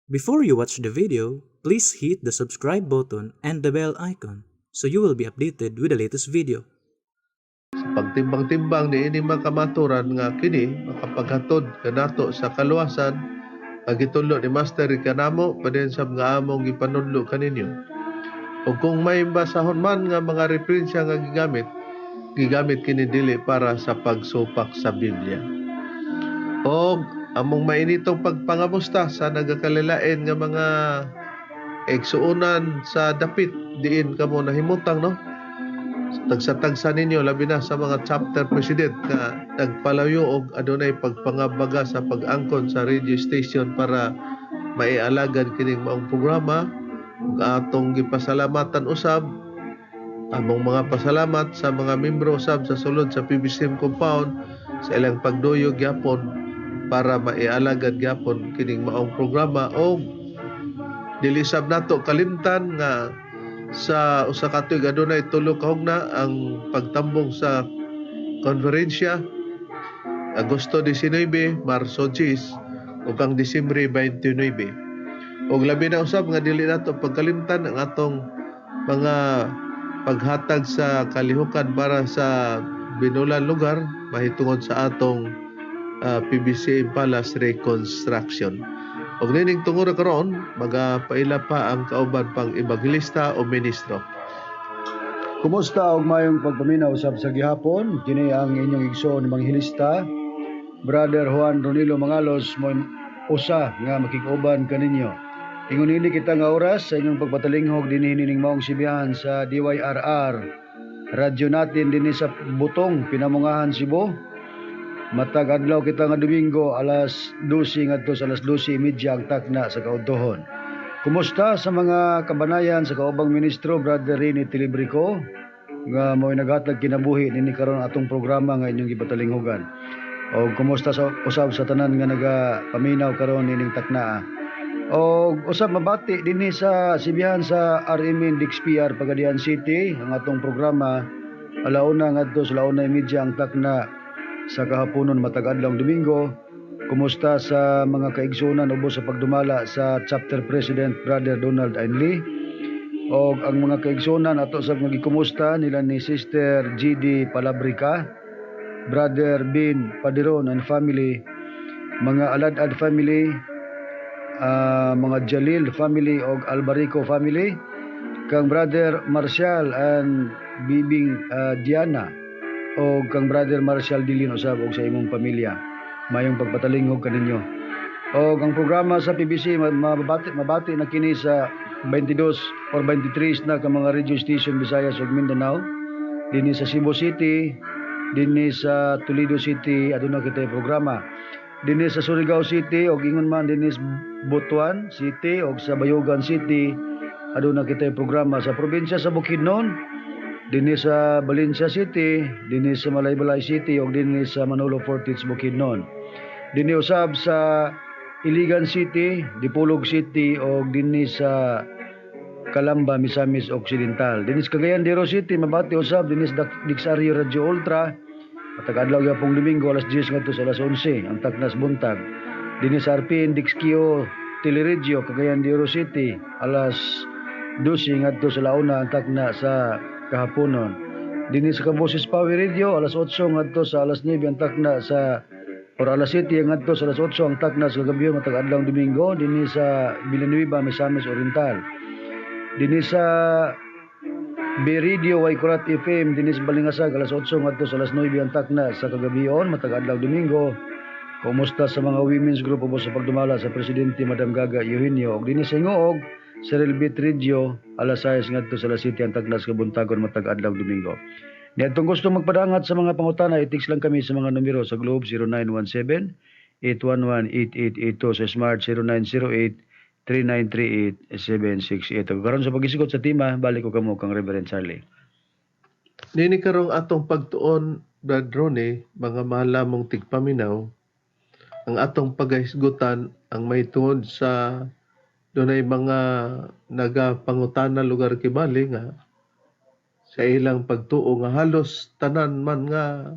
Before you watch the video, please hit the subscribe button and the bell icon so you will be updated with the latest video. Sa pagtimbang-timbang niini, mga kamaturan, nga kini makapaghatod kanato sa kaluwasan nga gitudlo ni Master kanamo padayon sab nga among gipanudlo kaninyo. Ug kung may basahon man nga mga referensya nga gigamit, gigamit kini dili para sa pagsupak sa Biblia. Og among mainitong pagpangamusta sa nagakalilain nga mga igsuonan sa dapit diin kamo nahimutang, no, tagsa-tagsa ninyo, labi na sa mga chapter president nga nagpalayo og adunay pagpangabaga sa pag-angkon sa radio station para maialagad kining maong programa. Ug atong gipasalamatan usab, among mga pasalamat sa mga membro usab sa sulod sa PBCM compound sa ilang pagduyog gyapon para maialagad gyapon kining maong programa. Og dili sab nato kalimtan nga sa usa ka tuig adunay tulo ka hugna ang pagtambong sa konferensya: Agosto 19, Marso 10 ug ang Disyembre 29. Ug labi na usab nga dili nato pagkalimtan ang atong mga paghatag sa kalihukan para sa binulan lugar mahitungod sa atong PBC Palace reconstruction. Og nining tungura karon, magapaila pa ang kauban pang ebanghelista o ministro. Kumusta og mayong pagpaminaw sab sa gihapon? Kini ang inyong igsoon ebanghilista, Brother Juan Ronilo Mangalos, mo usa nga makig-uban kaninyo. Ingon ini kita nga oras sa inyong pagpatalinghog dinhi nining maong sibihan sa DYRR. Radyo natin dinhi sa Butong, Pinamungahan, Cebu. Matag adlaw kita nga Domingo, alas 12 ngadto sa alas 12:30 ang takna sa kaudtohon. Kumusta sa mga kabanayan sa kaubang ministro, Brother Rene Tilibrico, nga mo'y naghatag kinabuhi nini karon atong programa nga inyong gipatalinghugan. O kumusta sa usab sa tanan nga nagapaminaw karon nining taknaa. O usab mabati dinhi sa sibihan sa RMN DXPR Pagadian City ang atong programa, alauna ngadto sa 1:30 ang takna sa kahaponon matag adlaw Domingo. Kumusta sa mga kaigsunan ubos sa pagdumala sa chapter president, Brother Donald Ainley, og ang mga kaigsunan ato sa mga gikumusta nila ni Sister GD Palabrica, Brother Bin Padiron and family, mga Aladad family, mga Jalil family og Albarico family, kang Brother Marcial and Bibing Diana o kang Brother Marcial Dilin usab og sa imong pamilya. Mayong pagpatalinghog kaninyo. Og ang programa sa PBC mabati, mabati na kini sa 22 or 23 na ka mga radio station Visayas ug Mindanao. Dinhi sa Cebu City, dinhi sa Toledo City aduna kitay programa. Dinhi sa Surigao City og ingon man dinhi sa Butuan City og sa Bayugan City aduna kitay programa. Sa probinsya sa Bukidnon, dinhi sa Valencia City, dinhi sa Malaybalay City ug dinhi sa Manolo Fortich, Bukidnon. Dinhi usab sa Iligan City, Dipolog City ug dinhi sa Calamba, Misamis Occidental. Dinhi sa Cagayan de Oro City mabati usab dinhi sa Dixario Radio Ultra. Matag adlaw gyapong Domingo, alas 10 ngadto sa alas 11 ang taknas buntag. Dinhi sa RPN Dixkio Teleradyo, Cagayan de Oro City, alas 12 ngadto sa launa ang takna sa kahaponon. Dinhi sa Kaboses Power Radio, alas 8 ngadto sa alas 9 ang takna sa or alas 7 ngadto sa alas 8 ang takna sa gabi matag adlaw Domingo dinhi sa Villanueva, Misamis Oriental. Dinhi sa B-Radio Waikurat FM dinhi sa Balingasag, alas 8 ngadto sa alas 9 ang takna sa kagabion matag adlaw Domingo. Kumusta sa mga women's group ubos sa pagdumala sa presidente, Madam Gaga Eugenio, ug dinhi sa Ingoog sa Relbit Radio, alas 6 ngadto sa alas 7 ang taknas kabuntagon matag adlaw Domingo. Niadtong gusto magpadangat sa mga pangutana, i-text lang kami sa mga numero sa Globe 0917 811 8882, sa Smart 0908 3938 768. Ug karon sa pag-isgot sa tema, balik ko kamo kang Reverend Charlie. Nini karong atong pagtuon, Brad Ronnie, mga mahal namong tigpaminaw, ang atong pagahisgutan ang may tungod sa dunay mga nagapangutana lugar kibali nga sa ilang pagtuo nga halos tanan man nga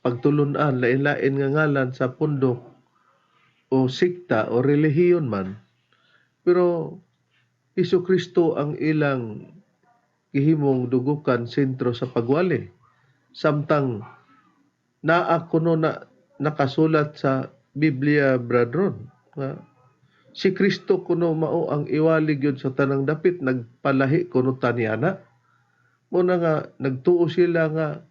pagtulunan lain-lain nga ngalan sa pundok o sikta o relihiyon man. Pero Hesus Kristo ang ilang gihimong dugukan, sentro sa pagwali. Samtang naa kuno na nakasulat sa Biblia, Brad Ron, nga si Kristo kuno mao ang iwali gyud sa tanang dapit, nagpalahi kuno ta niana. Mao na nga nagtuo sila nga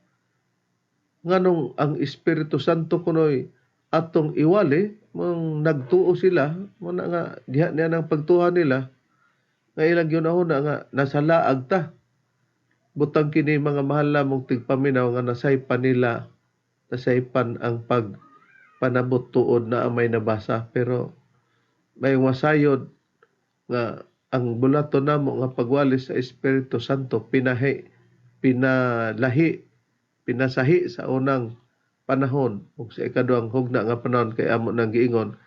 nganong ang Espiritu Santo kuno'y atong iwali, mong nagtuo sila, mao na nga diha niya ang pagtuha nila nga ilang gihuna nga nasa laag ta. Butang kini, mga mahal namong tigpaminaw, nga nasaypan nila, nasaypan ang pag panabot tuod na may nabasa, pero may masayod nga ang bulaton namo nga pagwali sa Espiritu Santo pinahi, pinalahi, pinasahi sa unang panahon ug sa ikaduhang hugna nga panahon, kay amo nang giingon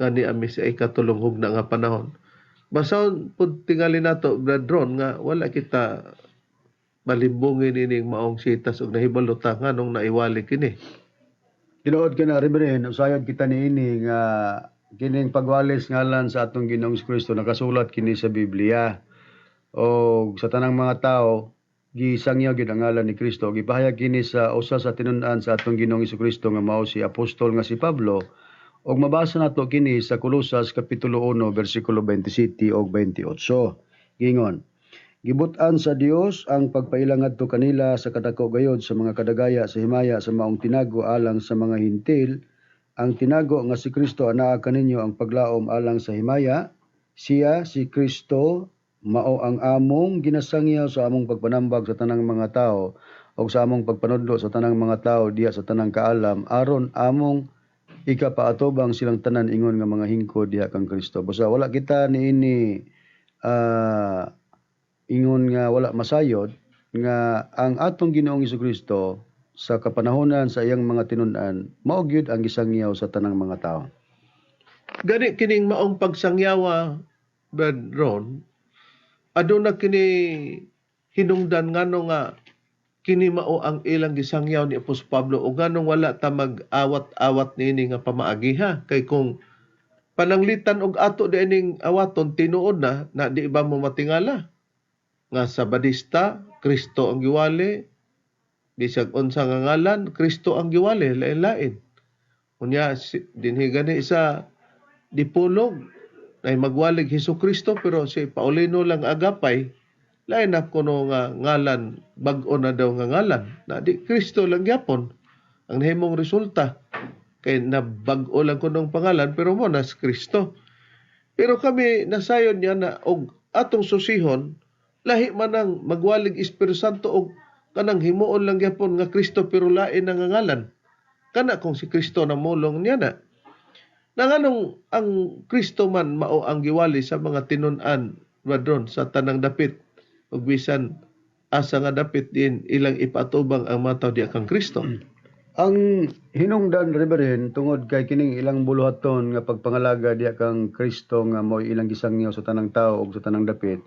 nga niami sa ikatulong hugna nga panahon. Basahon pud tingali nato, Brad Ron, nga wala kita malimbungin ining maong sitas ug nahibalo ta nganong naiwali kini. Tinuod ka na, Reverend, usayod kita niini nga kining pagwalis ngalan sa atong Ginoong Kristo nakasulat kini sa Biblia. O sa tanang mga tao gisangyaw gyud ang ngalan ni Kristo. Gipahayag kini sa usa sa tinun-an sa atong Ginoong Kristo nga mao si apostol nga si Pablo. Og mabasa nato kini sa Kolosas kapitulo 1 bersikulo 27 ug 28. Gingon, "Gibut-an sa Dios ang pagpaila ngadto kanila sa kadako gayod sa mga kadagaya sa himaya sa maong tinago alang sa mga Hentil. Ang tinago nga si Kristo anaa kaninyo ang paglaom alang sa himaya. Siya, si Kristo, mao ang among ginasangyaw sa among pagpanambag sa tanang mga tao ug sa among pagpanudlo sa tanang mga tao diha sa tanang kaalam, aron among ikapaatubang silang tanan ingon nga mga hingkod diha kang Kristo." Basta wala kita niini ingon nga wala masayod nga ang atong Ginoong Kristo sa kapanahonan sa iyang mga tinun-an mao gyud ang gisangyaw sa tanang mga tao. Gani kining maong pagsangyawa, Brad Ron, aduna kini hinungdan ngano nga kini mao ang ilang gisangyaw ni Apostol Pablo o nganong wala ta mag-awat-awat niini nga pamaagiha, kay kung pananglitan og ato di ining awaton, tinuod na na di ba mo matingala nga sa Badista Kristo ang giwali, bisag unsa nga ngalan Kristo ang giwali, lain-lain. Unya dinhi gani sa Dipolog ay magwalig Hesus Kristo, pero si Paulino lang Agapay, lain na kuno nga ngalan, bag-o na daw nga ngalan na di Kristo lang gyapon ang nahimong resulta, kay nabag-o lang kunong pangalan pero mo nas Kristo. Pero kami nasayon niya na og atong susihon, lahi man ang magwalig Espiritu Santo og kanang himuon lang gyapon nga Kristo pero lain ang ngalan, kana kung si Kristo namulong niya na na nganong ang Kristo man mao ang giwali sa mga tinun-an, Brad Ron, sa tanang dapit ug bisan asa nga dapit din ilang ipatubang ang mga tao diha kang Kristo? Ang hinungdan, Reverend, tungod kay kining ilang buluhaton nga pagpangalaga diha kang Kristo nga mao ilang gisangyaw sa tanang tao ug sa tanang dapit,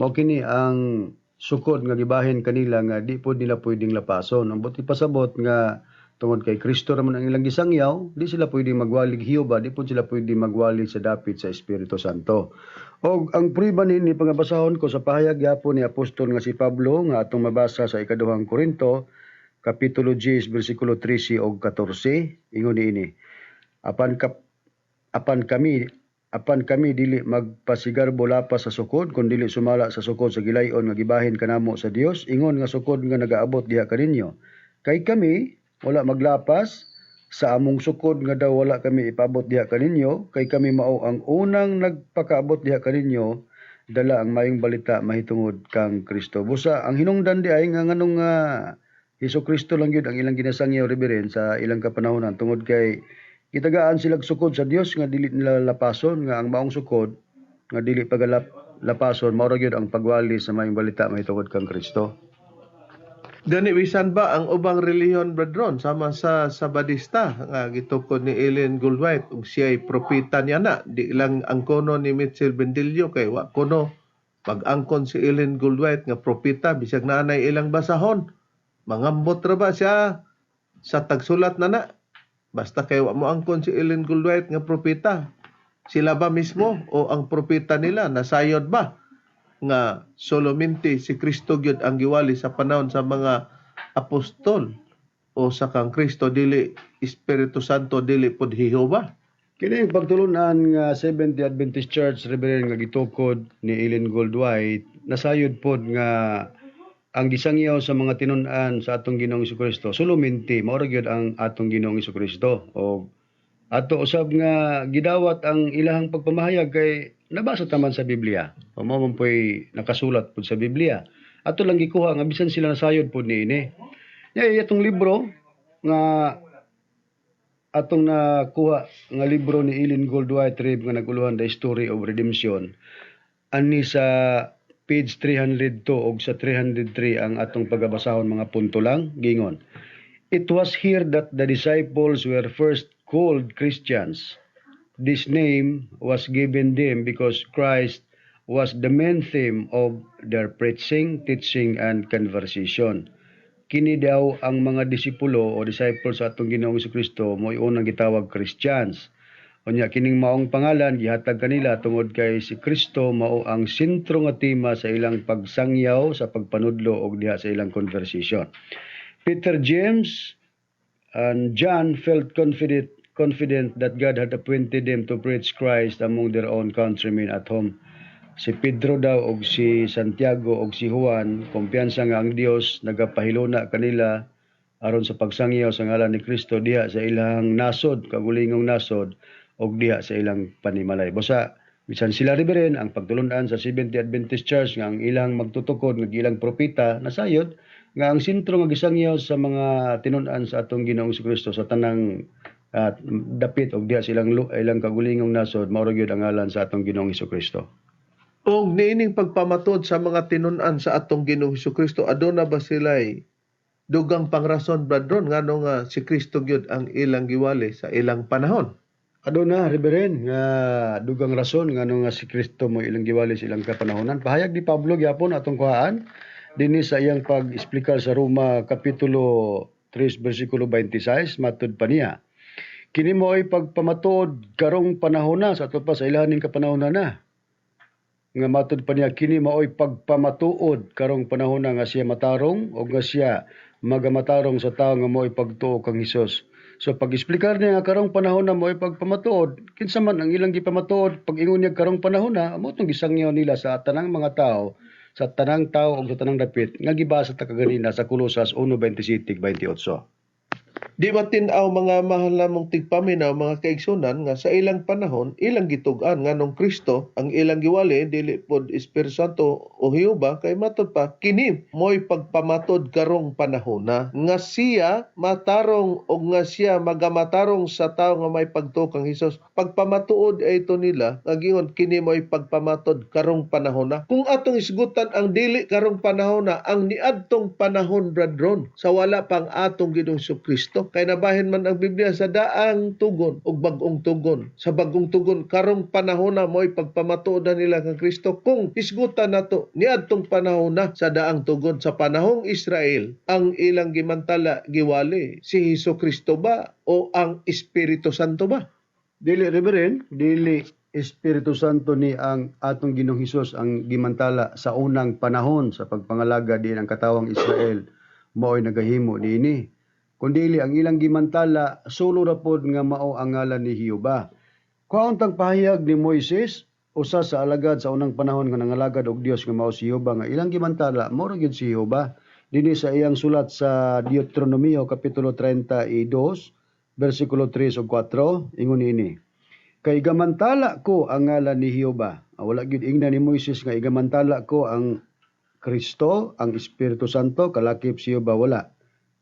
mao kini ang sukod nga gibahin kanila nga di pod nila pwedeng lapason. Ang buot ipasabot nga tungod kay Kristo ra man ang ilang gisangyaw, di sila pwedeng magwalig Jehova, di pod sila pwedeng magwali sa dapit sa Espiritu Santo. Og ang prueba niini pangabasahon ko sa pahayag gyapon ni apostol nga si Pablo nga atong mabasa sa ikaduhang Korinto kapitulo 10 bersikulo 13 og 14. Ingon niini, "Apan kami dili magpasigarbo lapas sa sukod, kun dili sumala sa sukod sa gilayon nga gibahin kanamo sa Dios, ingon nga sukod nga nagaabot diha kaninyo. Kay kami wala maglapas sa among sukod nga daw wala kami ipaabot diha kaninyo, kay kami mao ang unang nagpakaabot diha kaninyo dala ang maayong balita mahitungod kang Kristo." Busa ang hinungdan di ay nga nganong Hesus Kristo lang gyud ang ilang ginasangyaw, Reverend, sa ilang kapanahonan, tungod kay gitagaan sila sukod sa Dios nga dili nila lapason, nga ang maong sukod nga dili pagalap lapason mao ra gyud ang pagwali sa maayong balita mahitungod kang Kristo. Gani bisan ba ang ubang relihiyon, Brad Ron, sama sa Sabadista nga gitukod ni Ellen Gould White ug siya'y propeta niya na, di lang angkono ni Mitchell Bendillo, kay wa kuno pag-angkon si Ellen Gould White nga propeta bisag naanay ilang basahon. Mangambot ra ba siya sa tagsulat na na, basta kay wa mo angkon si Ellen Gould White nga propeta. Sila ba mismo o ang propeta nila nasayod ba nga solamente si Kristo gyud ang giwali sa panahon sa mga apostol o sa kang Kristo dili Espiritu Santo, dili pod Jehova? Kini ang pagtulunan nga Seventh-day Adventist Church, Reverend, nga gitukod ni Ellen Gould White, nasayod pod nga ang gisangyaw sa mga tinun-an sa atong Ginoong Kristo solamente mao ra gyud ang atong Ginoong Kristo. O ato usab nga gidawat ang ilahang pagpamahayag kay nabasa taman sa Biblia. O mao man po'y nakasulat pod sa Biblia. Ato lang gikuha nga bisan sila nasayod pod niini. Nya atong libro nga atong nakuha nga libro ni Ellen Gould White, Rev, nga naguluhan The Story of Redemption, ani sa page 302 og sa 303 ang atong pagabasahon mga punto lang. Gingon, "It was here that the disciples were first called Christians. This name was given them because Christ was the main theme of their preaching, teaching and conversation." Kini daw ang mga disipulo o disciples sa atong Ginoong Kristo mo'y unang gitawag Christians. Unya kining maong pangalan gihatag kanila tungod kay si Kristo mao ang sentro nga tema sa ilang pagsangyaw, sa pagpanudlo og diha sa ilang conversation. Peter, James and John felt confident that God had appointed them to preach Christ among their own countrymen at home. Si Pedro daw og si Santiago og si Juan kumpiyansa nga ang Dios nagapahiluna kanila aron sa pagsangyaw sa ngalan ni Kristo diha sa ilang nasod, kagulingong nasod, og diha sa ilang panimalay. Busa bisan sila, Reverend, ang pagtulunan sa Seventh Adventist Church nga ang ilang magtutukod nga ilang propeta nasayod nga ang sentro nga gisangyaw sa mga tinun-an sa atong Ginoong Kristo sa tanang at dapit og diha sa ilang kagulingong nasod mao ra gyud ang ngalan sa atong Ginoong Kristo. Og niining pagpamatod sa mga tinun-an sa atong Ginoong Kristo, aduna ba sila'y dugang pangrason, Brad Ron, ngano nga si Kristo gyud ang ilang giwali sa ilang panahon? Aduna, Reverend, nga dugang rason ngano nga si Kristo mo ilang giwali sa ilang kapanahonan. Pahayag ni Pablo gyapon atong kuhaan dinhi sa iyang pag-eksplikar sa Roma kapitulo 3 bersikulo 26. Matud pa niya, "Kini mo ay pagpamatuod karong panahon na," sa ato pa sa ilahaning kapanahonan na. Nga matud pa niya, "Kini maoy pagpamatuod karong panahon na nga siya matarong o nga siya magamatarong sa tao nga mo'y pagtuo kang Hesus." So pag-eksplikar niya nga karong panahon na mo'y pagpamatuod, kinsa man ang ilang gipamatuod pag ingon niya karong panahon na, mao tong gisangyaw nila sa tanang mga tao, sa tanang tao ug sa tanang dapit nga gibasa ta kaganina sa Kolosas 1:27-28. Di ba tin-aw, mga mahal namong tigpaminaw, mga kaigsunan, nga sa ilang panahon ilang gitug-an nganong Kristo ang ilang giwali, dili pod Espiritu Santo o Jehova, kay matud pa, "Kini mo'y pagpamatod karong panahon na nga siya matarong og nga siya magamatarong sa tawo nga may pagtuo kang Hesus." Pagpamatuod ay ito nila nga gingon, "Kini mo'y pagpamatod karong panahon na." Kung atong isgutan ang dili karong panahon na, ang niadtong panahon, Brad Ron, sa wala pang atong Ginoong Kristo, kay nabahin man ang Biblia sa daang tugon ug bag-ong tugon. Sa bag-ong tugon, karong panahon na mo'y pagpamatuod na nila kang Kristo. Kung isgutan nato niadtong panahon na sa daang tugon, sa panahong Israel, ang ilang gimantala, giwali si Hesus Kristo ba o ang Espiritu Santo ba? Dili, Reverend, dili Espiritu Santo ni ang atong Ginoong Hesus ang gimantala sa unang panahon sa pagpangalaga din ang katawang Israel mao'y nagahimo niini. Kundili ang ilang gimantala sulo ra pod nga mao ang ngalan ni Jehova. Kuhaon tang pahayag ni Moises, usa sa alagad sa unang panahon nga nangalagad og Dios nga mao si Jehova, nga ilang gimantala mao ra gyud si Jehova. Dinhi sa iyang sulat sa Deuteronomio kapitulo 32 bersikulo 3 ug 4, ingon niini, "Kay gamantala ko ang ngalan ni Jehova." Ah, wala gyud ingna ni Moises nga igamantala ko ang Kristo, ang Espiritu Santo, kalakip si Jehova, wala.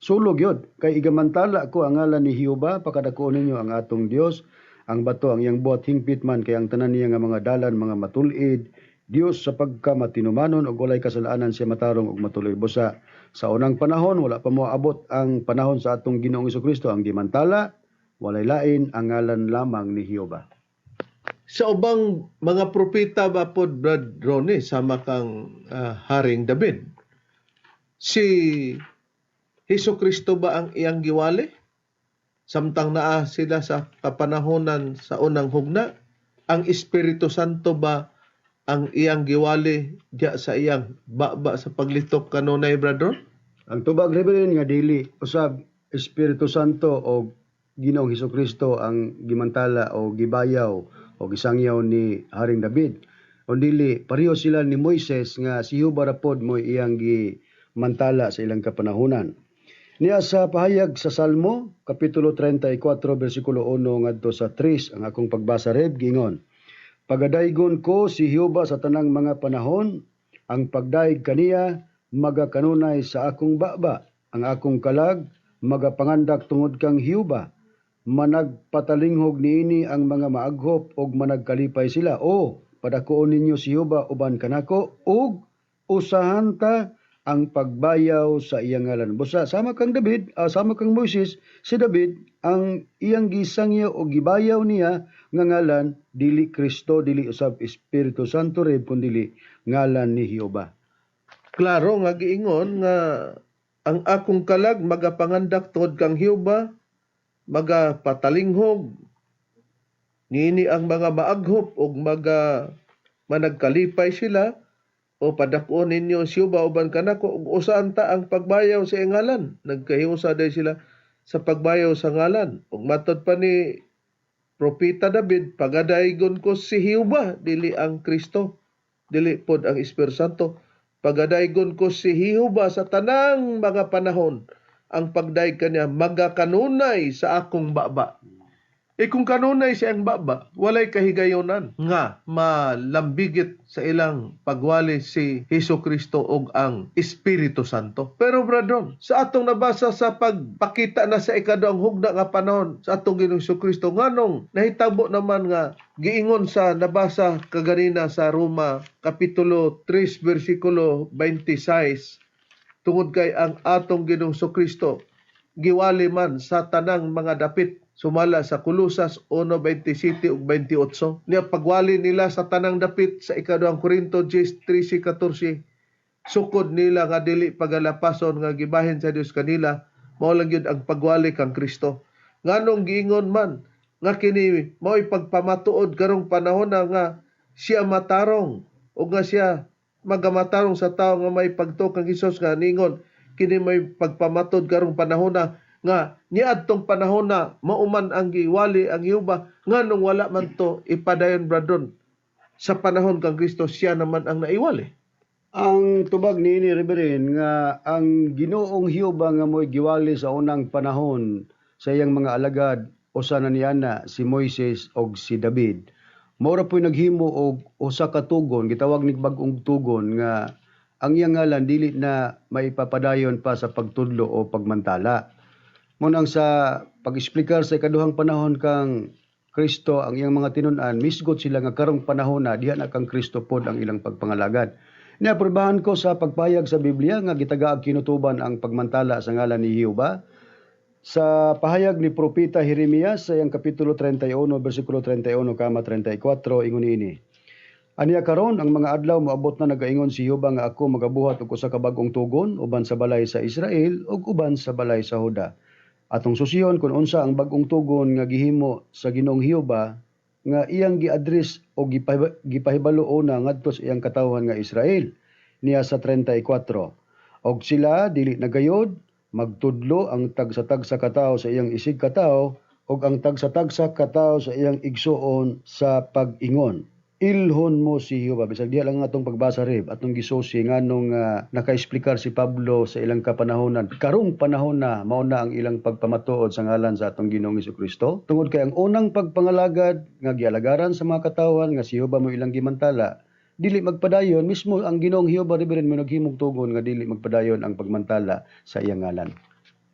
Sulog yun. "Kay igamantala ko ang ngalan ni Jehova, pakadakuon ninyo ang atong Dios, ang bato ang iyang buhat hingpit man kay ang tanan niya nga mga dalan mga matulid, Dios sa pagka matinumanon ug walay kasalanan, siya matarong ug matuloy." Busa sa unang panahon, wala pa moabot ang panahon sa atong Ginoong Kristo, ang gimantala walay lain ang ngalan lamang ni Jehova. Sa ubang mga propeta ba pod, Brad Ronnie, sama kang Haring David, si Hesus Kristo ba ang iyang giwali? Samtang naa sila sa kapanahonan sa unang hugna? Ang Espiritu Santo ba ang iyang giwali diya sa iyang baba sa paglitok kanunay, brother? Ang tubag, Reverend, nga dili usab Espiritu Santo o Ginoong Hesukristo ang gimantala o gibayaw o gisangyaw ni Haring David. O dili pareho sila ni Moises nga si Jehova ra pod mo iyang gimantala sa ilang kapanahunan. Niya sa pahayag sa Salmo, Kapitulo 34, versikulo 1 ngadto sa 3, ang akong pagbasa, Reb, gingon: "Pagadaygon ko si Jehova sa tanang mga panahon, ang pagdayeg kaniya magakanunay sa akong baba. Ang akong kalag magapangandak tungod kang Jehova. Managpatalinghog niini ang mga maaghop ug managkalipay sila. O, padakuon ninyo si Jehova uban kanako ug usahan ta ang pagbayaw sa iyang ngalan." Busa sama kang David, sama kang Moises, si David ang iyang gisangyaw o gibayaw niya nga ngalan dili Kristo, dili usab Espiritu Santo, Reb, kundi ngalan ni Jehova. Klaro nga giingon nga ang akong kalag magapangandak tungod kang Jehova, magapatalinghog niini ang mga maaghop ug maga managkalipay sila. O, padak-on ninyo si Jehova uban kanako ug usahan ta ang pagbayaw sa iyang ngalan. Nagkahiusa day sila sa pagbayaw sa ngalan. Ug matod pa ni Propeta David, pagadaygon ko si Jehova, dili ang Kristo, dili pod ang Espiritu Santo. Pagadaygon ko si Jehova sa tanang mga panahon. Ang pagdayeg kaniya magakanunay sa akong baba. E kung kanunay sa iyang baba, walay kahigayonan nga malambigit sa ilang pagwali si Hesus Kristo og ang Espiritu Santo. Pero brethren, sa atong nabasa sa pagpakita na sa ikaduhang hugna nga panahon sa atong Ginoong Hesus Kristo, nganong nahitabo naman nga giingon sa nabasa kaganina sa Roma Kapitulo 3 versikulo 26, tungod kay ang atong Ginoong Hesus Kristo giwali man sa tanang mga dapit sumala sa Kolosas 1:27 ug 28? Niya pagwali nila sa tanang dapit sa ikaduhang Korinto 10:13-14, sukod nila nga dili pagalapason nga gibahin sa Dios kanila, mao lang gyud ang pagwali kang Kristo. Nganong giingon man nga kini mao'y pagpamatuod karong panahon na nga siya matarong o nga siya magamatarong sa tao nga may pagtuo kang Hesus, nga ningon kini may pagpamatod karong panahon na nga niadtong panahon na mauman ang giwali ang Jehova, nganong wala man to ipadayon, bradon, sa panahon kang Kristo, siya naman ang naiwali? Ang tubag niini, Reverend, nga ang Ginoong Jehova nga mo'y giwali sa unang panahon sa iyang mga alagad, usa na niana si Moises og si David. Mao ra po'y naghimo og usa ka tugon, gitawag nig bag-ong tugon, nga ang iyang ngalan dili na maipapadayon pa sa pagtudlo o pagmantala. Munang sa pag-eksplikar sa ikaduhang panahon kang Kristo ang iyang mga tinun-an, misgot sila nga karong panahon na diha na kang Kristo pod ang ilang pagpangalagad. Niaprobahan ko sa pagpahayag sa Biblia nga gitagaag kinutuban ang pagmantala sa ngalan ni Jehova. Sa pahayag ni Propeta Jeremias sa iyang Kapitulo 31 versikulo 31 kama 34, ingon niini: "Aniya karon ang mga adlaw moabot na nagaingon si Jehova nga ako magabuhat og usa ka bag-ong tugon uban sa balay sa Israel ug uban sa balay sa Juda." Atong susiyon kung unsa ang bag-ong tugon nga gihimo sa Ginoong Jehova nga iyang gi-address o gipahibalo una ngadto sa iyang katawhan nga Israel niya sa 34. "Og sila dili na gayod magtudlo ang tagsa-tagsa katawo sa iyang isig katawo ug ang tagsa-tagsa katawo sa iyang igsuon sa pag-ingon, 'Ilhon mo si Jehova.'" Bisag diha lang atong pagbasa, Reb, atong gisusi nganong naka-eksplikar si Pablo sa ilang kapanahonan. Karong panahon na mao na ang ilang pagpamatuod sa ngalan sa atong Ginoong Kristo. Tungod kay ang unang pagpangalagad nga gialagaran sa mga katawhan nga si Jehova mo ilang gimantala, dili magpadayon. Mismo ang Ginoong Jehova, Reverend, mo naghimog tugon nga dili magpadayon ang pagmantala sa iyang ngalan.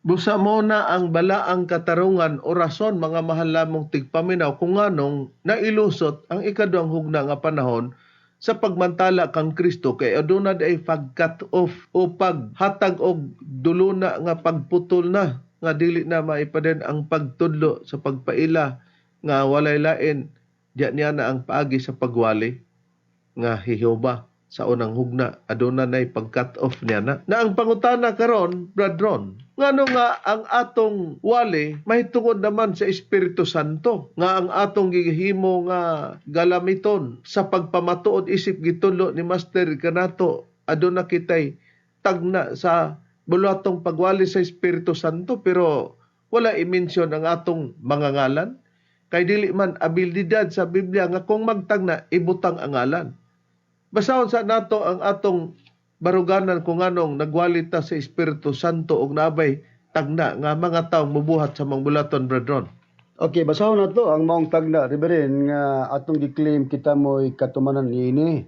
Busa mo na ang balaang katarungan o rason, mga mahal lamong tigpaminaw, kung nganong nailusot ang ikaduhang hugna nga panahon sa pagmantala kang Kristo, kay aduna ay pag-cut off o paghatag og duluna nga pagputol na nga dili na maipaden ang pagtudlo sa pagpaila nga walay lain diya niya na ang paagi sa pagwali nga hi Jehova. Sa unang hugna, aduna nay pag-cut off niya na. Na ang pangutana karon, Brad Ron, ngano nga ang atong wali mahitungod naman sa Espiritu Santo nga ang atong gihimo nga galamiton sa pagpamatuod isip gitudlo ni Master kanato, aduna kitay tagna sa buluhatong pagwali sa Espiritu Santo, pero wala i-mention ang atong mga ngalan kay dili man abilidad sa Biblia nga kung magtagna ibutang ang ngalan? Basahon sa nato ang atong baruganan kung anong nagwali ta sa Espiritu Santo og nabay tagna nga mga taong mubuhat sa mga buluhaton, Brad Ron. Okay, basahon nato ang maong tagna, Reverend, nga atong gi-claim kita mo'y katumanan niini.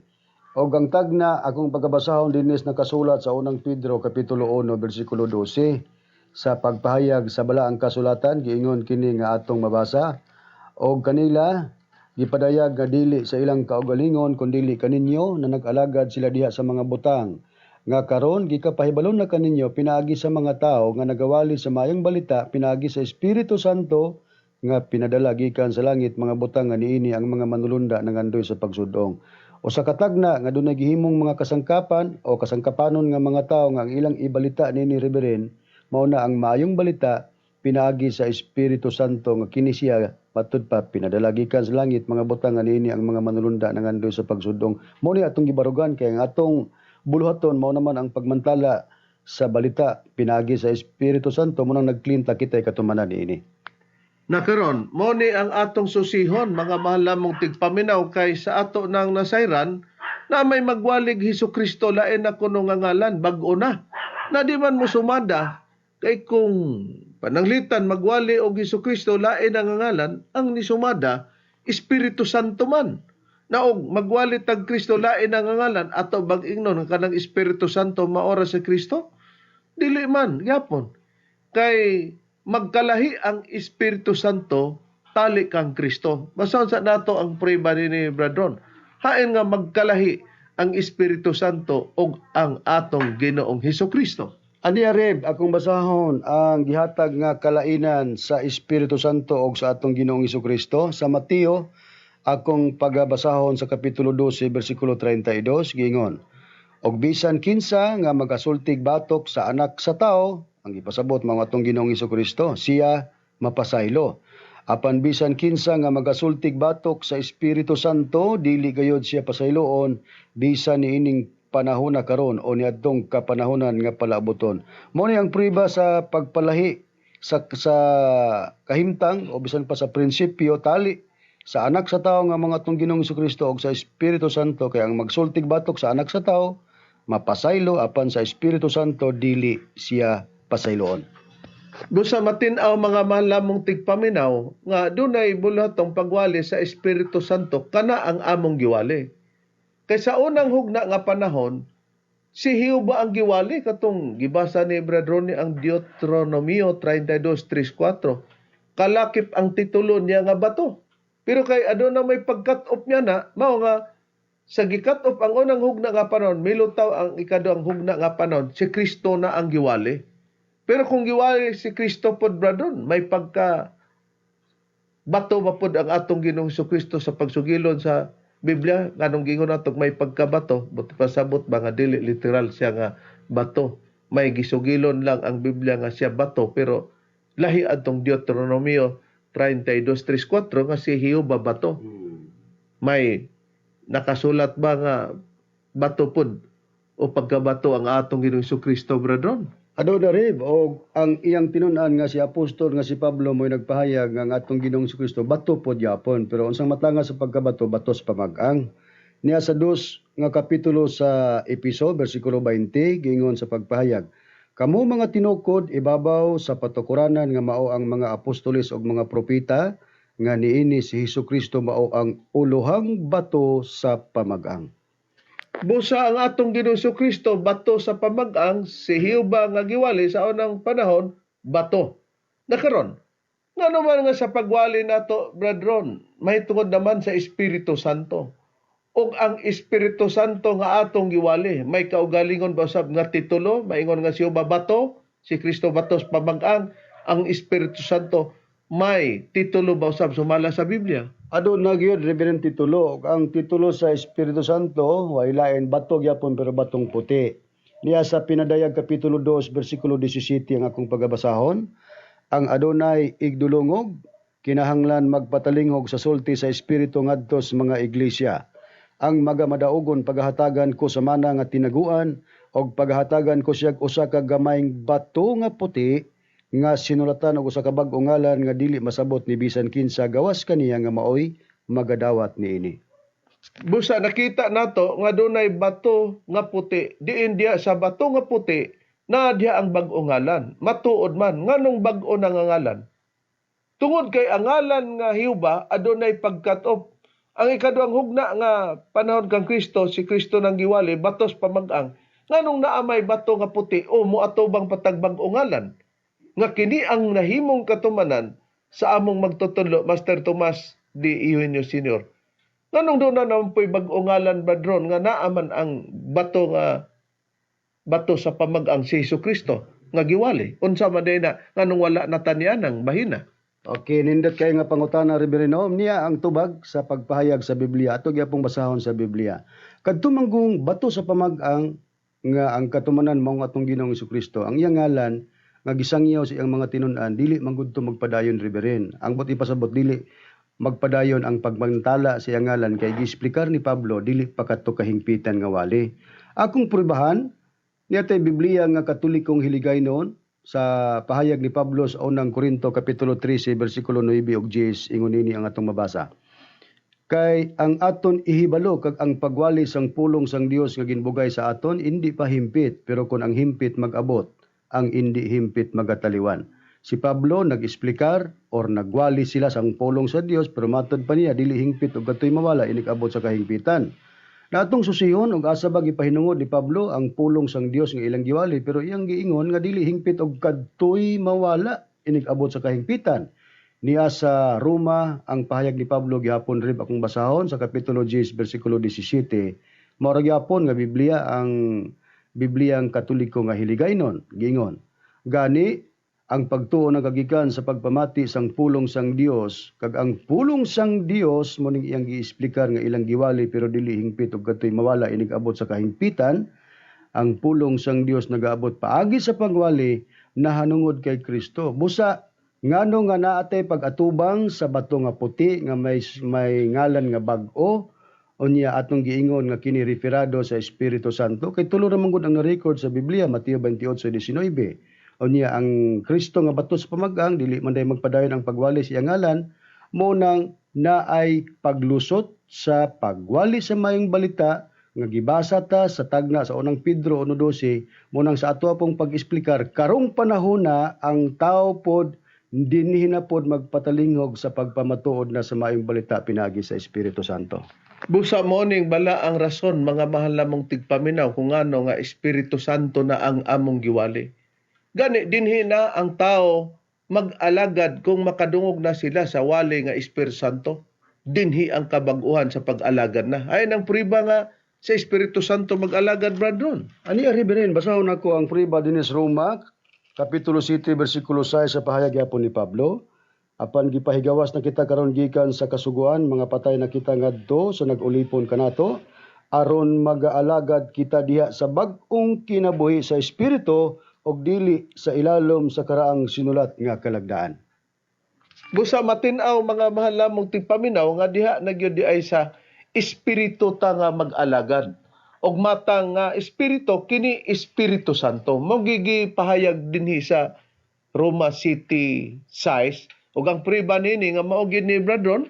Og ang tagna akong pagkabasahon dinis nakasulat sa Unang Pedro kapitulo 1 bersikulo 12. Sa pagpahayag sa balaang kasulatan, giingon kini nga atong mabasa: "Og kanila gipadayag nga dili sa ilang kaugalingon kundili kaninyo na nag-alagad sila diha sa mga butang nga karon gikapahibalon na kaninyo pinaagi sa mga tawo nga nagawali sa maayong balita pinaagi sa Espiritu Santo nga pinadala gikan sa langit, mga butang nga niini ang mga manulunda nangandoy sa pagsudong." Usa ka tagna nga dunay gihimong mga kasangkapan o kasangkapanon nga mga tawo nga ang ilang ibalita nini, Reverend, mao na ang maayong balita pinaagi sa Espiritu Santo nga kini siya matud pa pinadala gikan sa langit, mga butang nga niini ang mga manulunda nangandoy sa pagsudong. Mao ni atong gibarugan kay ang atong buluhaton mao naman ang pagmantala sa balita pinaagi sa Espiritu Santo, mao nang nag-claim ta kita'y katumanan niini. Na karon, mao ni ang atong susihon, mga mahal namong tigpaminaw, kay sa ato nang nasayran na may magwalig Hesus Kristo, lain na kuno nga ngalan, bag-o na. Na di man mo sumada kay kung pananglitan magwali og Hesus Kristo lain ang ngalan, ang nisumada Espiritu Santo man. Na og magwali tag Kristo lain ang ngalan, ato bag ingnon nga kanang Espiritu Santo maora si Kristo? Dili man gyapon. Kay magkalahi ang Espiritu Santo tali kang Kristo. Basta sa nato ang prueba ni Brad Ron. Hain nga magkalahi ang Espiritu Santo og ang atong Ginoong Hesus Kristo? Ani, Reb, akong basahon ang gihatag nga kalainan sa Espiritu Santo og sa atong Ginoong Kristo sa Mateo, akong pagabasahon sa kapitulo 12 bersikulo 32, giingon: "Og bisan kinsa nga magasultig batok sa Anak sa Tao," ang gipasabot mga atong Ginoong Kristo, "siya mapasaylo. Apan bisan kinsa nga magasultig batok sa Espiritu Santo, dili gayod siya pasayloon bisan niining panahona karon o niadtong kapanahonan nga palaabuton." Mao ni ang prueba sa pagpalahi sa kahimtang o bisan pa sa prinsipyo tali sa Anak sa Tao nga mga atong Ginoong Kristo og sa Espiritu Santo, kay ang magsultig batok sa Anak sa Tao mapasaylo, apan sa Espiritu Santo dili siya pasayloon. Busa matin-aw, mga mahal namong tigpaminaw, nga dunay buluhatong pagwali sa Espiritu Santo kana ang among giwali. Kay sa unang hugna nga panahon, si Jehova ang giwali katong gibasa ni Brad Ronnie ang Deuteronomio 32:3-4. Kalakip ang titulo niya nga bato. Pero kay aduna may pag-cut off niya na, mao nga sa gi-cut off ang unang hugna nga panahon, milutaw ang ikaduhang hugna nga panahon, si Kristo na ang giwali. Pero kung giwali si Kristo pod, Brad Ron, may pagka bato ba pod ang atong Ginoong Kristo sa pagsugilon sa Biblia? Nganong gingon nato may pagkabato, buot pasabot ba nga dili literal siya nga bato? May gisugilon lang ang Biblia nga siya bato, pero lahi atong Deuteronomio 32:3-4 nga si Jehova bato. May nakasulat ba nga bato pod o pagkabato ang atong Ginoong Kristo, Brad Ron? Aduna, Reb, og ang iyang tinun-an nga si apostol nga si Pablo mo'y nagpahayag nga ang atong Ginoong Kristo bato pod yapon, pero unsang matanga sa pagkabato, bato sa pamag-ang. Niya sa 2 nga kapitulo sa Episo bersikulo 20, giingon sa pagpahayag: "Kamo mga tinukod ibabaw sa patukuranan nga mao ang mga apostoles ug mga propeta, nga niini si Hesus Kristo mao ang ulohang bato sa pamag-ang." Busa ang atong Ginoong Kristo bato sa pamag-ang, si Jehova nga giwali sa unang panahon bato. Nakaron, ngano man nga sa pagwali nato, Brad Ron, mahitungod naman sa Espiritu Santo? Ug ang Espiritu Santo nga atong giwali, may kaugalingon ba usab nga titulo? Maingon nga si Jehova bato, si Kristo bato sa pamag-ang, ang Espiritu Santo may titulo ba usab sumala sa Biblia? Aduna gyud, Reverend, titulo. Ang titulo sa Espiritu Santo way lain, bato gyapon pero batong puti. Niya sa Pinadayag kapitulo 2 bersikulo 17 ang akong pagabasahon. Ang adunay igdulungog kinahanglan magpatalinghog sa sulti sa Espiritu ngadto sa mga iglesia. Ang magamadaugon pagahatagan ko sa mana nga tinaguan og pagahatagan ko siya usa ka gamayng bato nga puti nga sinulatan og usa ka bag-ong ngalan nga dili masabot ni bisan kinsa gawas kaniya nga maoy magadawat niini. Busa nakita nato nga dunay bato nga puti. Diin diha sa bato nga puti na diha ang bag-ong ngalan. Matuod man, nganong bag-o na nga ngalan? Tungod kay ang ngalan nga Jehova adunay pag-cut off. Ang ikaduhang hugna nga panahon kang Kristo, si Kristo nang giwali batos pamag-ang. Nganong naa may bato nga puti o moatubang patag bag-ong ngalan? Nga kini ang nahimong katumanan sa among magtutudlo, Master Tomas D. Eugenio Sr. Nganong doon na naman po'y bag-ong ngalan, Badron, nga naaman ang bato nga bato sa pamag-ang si Hesus Kristo nga giwali? Unsa man day na, nganong wala natanian ang bahina? Okay, nindot kay nga pangutana, Reverend Noam. Niya ang tubag sa pagpahayag sa Biblia. Ato gyapong basahon sa Biblia. Kadto manggong bato sa pamag-ang nga ang katumanan mao atong Ginoong Kristo. Ang iyang ngalan nga gisangyaw sa iyang mga tinun-an dili man gud to magpadayon, Reverend. Ang buot ipasabot, dili magpadayon ang pagmantala sa iyang ngalan kay giexplikar ni Pablo dili pa kadto kahingpitan nga wali. Akong pruebahan niya tay Biblia nga Katolikong hiligay noon sa pahayag ni Pablo sa Unang Korinto kapitulo 13 bersikulo 9 ug 10, ingon nini ang atong mabasa. Kay ang aton ihibalo kag ang pagwali sang pulong sang Dios nga ginbugay sa aton indi pa himpit, pero kon ang himpit mag-abot, ang indi himpit magataliwan. Si Pablo nag-explicar or nagwali sila sang pulong sa Dios, pero matod pa niya dili hingpit og katoy mawala inig-abot sa kahingpitan. Natong susihon og asa ba gipahinungod ni Pablo ang pulong sang Dios nga ilang giwali, pero iyang giingon nga dili hingpit og kadtoy mawala inig-abot sa kahingpitan. Niya sa Roma ang pahayag ni Pablo gihapon, Reb, akong basahon sa kapitulo 10 bersikulo 17. Mao ra gyapon nga Biblia ang Biblia ang Katoliko nga hiligaynon, giingon. Gani ang pagtuo nagagikan sa pagpamati sang pulong sang Dios, kag ang pulong sang Dios mo ning iyang giexplikar nga ilang giwali pero dili hingpit og kadtoy mawala inig-abot sa kahingpitan. Ang pulong sang Dios nagaabot paagi sa pagwali nahanungod kay Kristo. Busa ngano nga naatay pag-atubang sa bato nga puti nga may ngalan nga bag-o, unya atong giingon nga kini referado sa Espiritu Santo, kay tulo ra man gud ang na-record sa Biblia, Mateo 28:19. Unya ang Kristo nga bato sa pamagang dili man day magpadayon ang pagwali sa iyang ngalan, mo nang naay paglusot sa pagwali sa mayong balita nga gibasa ta sa tagna sa Unang Pedro 1:12. Mo nang sa ato pong pag-explicar karong panahon na ang tao pod dinhi na pod magpatalingog sa pagpamatuod na sa maayong balita pinaagi sa Espiritu Santo. Busa mo ning bala ang rason, mga mahal namong tigpaminaw, kung ano nga Espiritu Santo na ang among giwali. Gani dinhi na ang tao mag-alagad kung makadungog na sila sa wali nga Espiritu Santo. Dinhi ang kabag-uhan sa pag-alagad na. Ay nang priba nga sa Espiritu Santo mag-alagad, Brad Ron. Ani, Reverend, basahon nako ang priba dinhi sa Roma, kapitulo 7, bersikulo 6 sa pahayag gyapon ni Pablo. Apan gipahigawas na kita karon gikan sa kasuguan, mga patay na kita ngadto sa nag-ulipon kanato, aron magaalagad kita diha sa bag-ong kinabuhi sa espiritu ug dili sa ilalom sa karaang sinulat nga kalagdaan. Busa matin-aw, mga mahal lamong tigpaminaw, nga diha na gyud di ay sa espiritu ta nga mag-alagad. Og matang nga espiritu kini Espiritu Santo. Mo gigi pahayag dinhi sa Roma 7:6 ug ang priba nini nga mao gyud ni Brad Ron.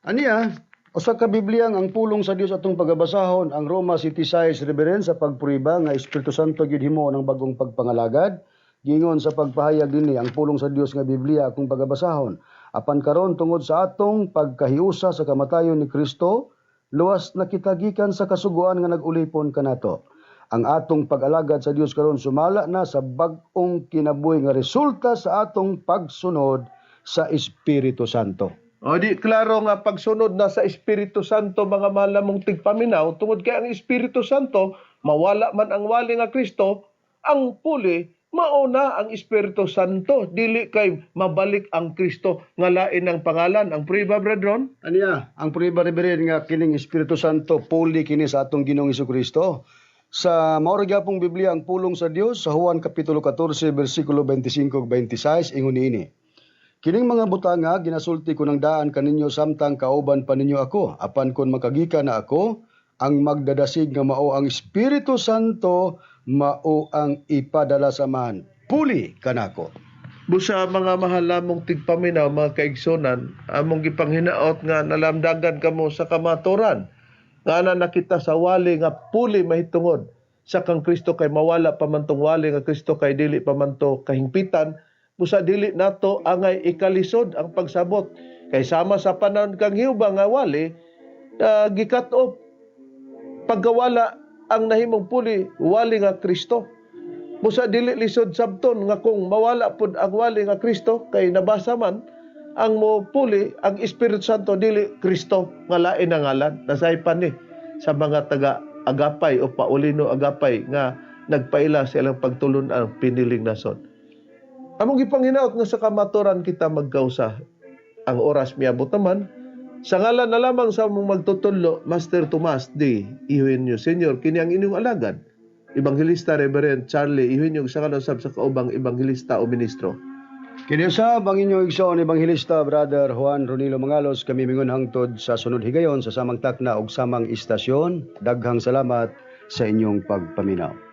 Aniya, usa ka Biblia ang pulong sa Dios atong pagabasahon, ang Roma 7:6, Reverend, sa pagprueba nga Espiritu Santo gyud himo ng bagong pagpangalagad. Giingon sa pagpahayag dinhi, ang pulong sa Dios nga Biblia akong pagabasahon. Apan karon tungod sa atong pagkahiusa sa kamatayon ni Kristo, luwas na kita gikan sa kasuguan nga nag-ulipon kanato. Ang atong pag-alagad sa Dios karon sumala na sa bag-ong kinabuhi nga resulta sa atong pagsunod sa Espiritu Santo. O di klaro nga pagsunod na sa Espiritu Santo, mga mahal namong tigpaminaw, tungod kay ang Espiritu Santo, mawala man ang wali nga Kristo, ang puli Mauna ang Espiritu Santo, dili kay mabalik ang Kristo nga lain ang pangalan. Ang prueba, brethren? Aniya, ang prueba, Reverend, nga kining Espiritu Santo puli kini sa atong Ginoong Kristo. Sa mao ra gyapong Biblia, ang pulong sa Dios, sa Juan kapitulo 14 bersikulo 25 ug 26, ingon niini: "Kining mga butanga ginasulti ko ng daan kaninyo samtang kauban pa ninyo ako. Apan kon makagika na ako, ang magdadasig nga mao ang Espiritu Santo, mao ang ipadala sa Amahan, puli kanako." Busa, mga mahal namong tigpaminaw, mga kaigsunan, among gipanghinaot nga nalamdagan kamo sa kamaturan. Nga na nakita sa wali nga puli mahitungod sa kang Kristo, kay mawala pa man tong wali nga Kristo kay dili pa man to kahingpitan. Busa dili nato angay ikalisod ang pagsabot. Kay sama sa panahon kang Jehova nga wali, gikat off pagkawala ang nahimong puli, wali nga Kristo. Busa dili lisod sabton nga kung mawala pud ang wali nga Kristo, kay nabasa man ang mo puli ang Espiritu Santo, dili Kristo nga lain ang ngalan. Nasaypan ni sa mga taga Agapay o Paulino Agapay nga nagpaila sa ilang pagtulon ang piniling nasod. Among gipanghinaot nga sa kamaturan kita magkausa. Ang oras miabot naman. Sa ngalan na lamang sa among magtutudlo, Master Tomas D. Eugenio Senior, kini ang inyong alagad, Ebanghelista Reverend Charlie Eugenio, sa kanusab sa kaubang ebanghelista o ministro. Kini usab ang inyong igsoon, Ebanghelista Brother Juan Ronilo Mangalos. Kami mingon hangtod sa sunod higayon sa samang takna ug samang istasyon. Daghang salamat sa inyong pagpaminaw.